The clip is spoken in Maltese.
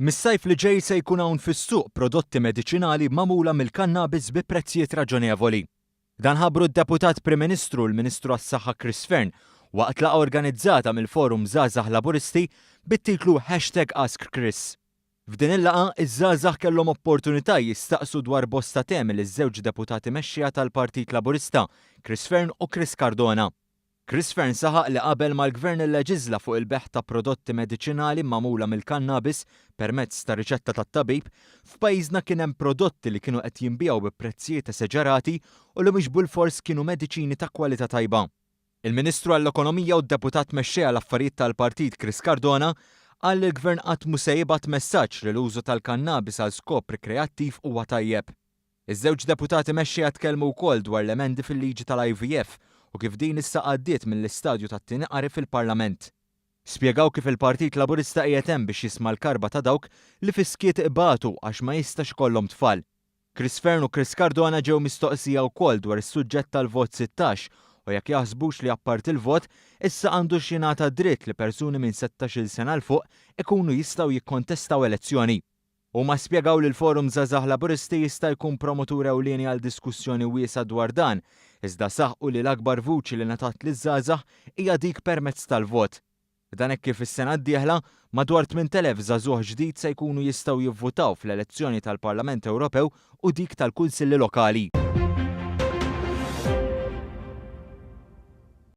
Mis-sajf li ġej se jkun hawn fis-suq prodotti mediċinali magħmula mill-kannabis bi prezzijiet raġonevoli. Dan ħabbru d-Deputat Prim Ministru u l-Ministru għas-Saħħa Chris Fearne waqt laqgħa organizzata mill-Forum Żgħażagħ Laburisti bit-titlu Hashtag Ask Chris. F'din il-laqgħa, iż-żgħażagħ kellhom opportunità jistaqsu dwar bosta temi liż-żewġ deputati mexxija tal-Partit Laburista, Chris Fearne u Chris Cardona. Chris Fearne saħaq li qabel ma l-Gvern illeġiżla fuq il-bejgħ ta' prodotti mediċinali magħmula mill-kannabis permezz ta' riċetta tat-tabib, f'pajjiżna kien hemm prodotti li kienu qed jinbiegħu bi prezzijiet eseġerati u li mhux bilfors kienu mediċini ta' kwalità tajba. Il-Ministru għall-Ekonomija u d-Deputat Mexxej għal Affarijiet tal-Partit Chris Cardona qal li l-Gvern qatt mhu se jibgħat messaġġ li l-użu tal-kannabis għal skop rikreattiv huwa tajjeb. Iż-żewġ deputati mexxejja tkellmu wkoll dwar l-emendi fil-liġi tal-IVF u kif din issa għaddiet mill-istadju tat-tieni qari fil-Parlament. Spjegaw kif il-Partit Laburista qiegħed hemm biex jisma' l-karba ta' dawk li fis-skiet ibatu għax ma jistax ikollhom tfal. Chris Fearne u Chris Cardona ġew mistoqsija wkoll dwar is-suġġett tal-vot 16 u jekk jaħsbux li apparti l-vot, issa għandux jingħata dritt li persuni minn 16-il sena 'l fuq ikunu jistgħu jikkontestaw elezzjoni. Huma spjegaw li l-Forum Żgħażagħ Laburisti jista' jkun promotur ewlieni għal diskussjoni wiesgħa dwar dan, iżda saħqu li l-akbar vuċi li ngħatat liż-żgħażagħ hija dik permezz tal-vot. Dan hekk kif is-sena d-dieħla, madwar 8,000 żagħżugħ ġdid se jkunu jistgħu jivvutaw fl-elezzjoni tal-Parlament Ewropew u dik tal-Kunsilli Lokali.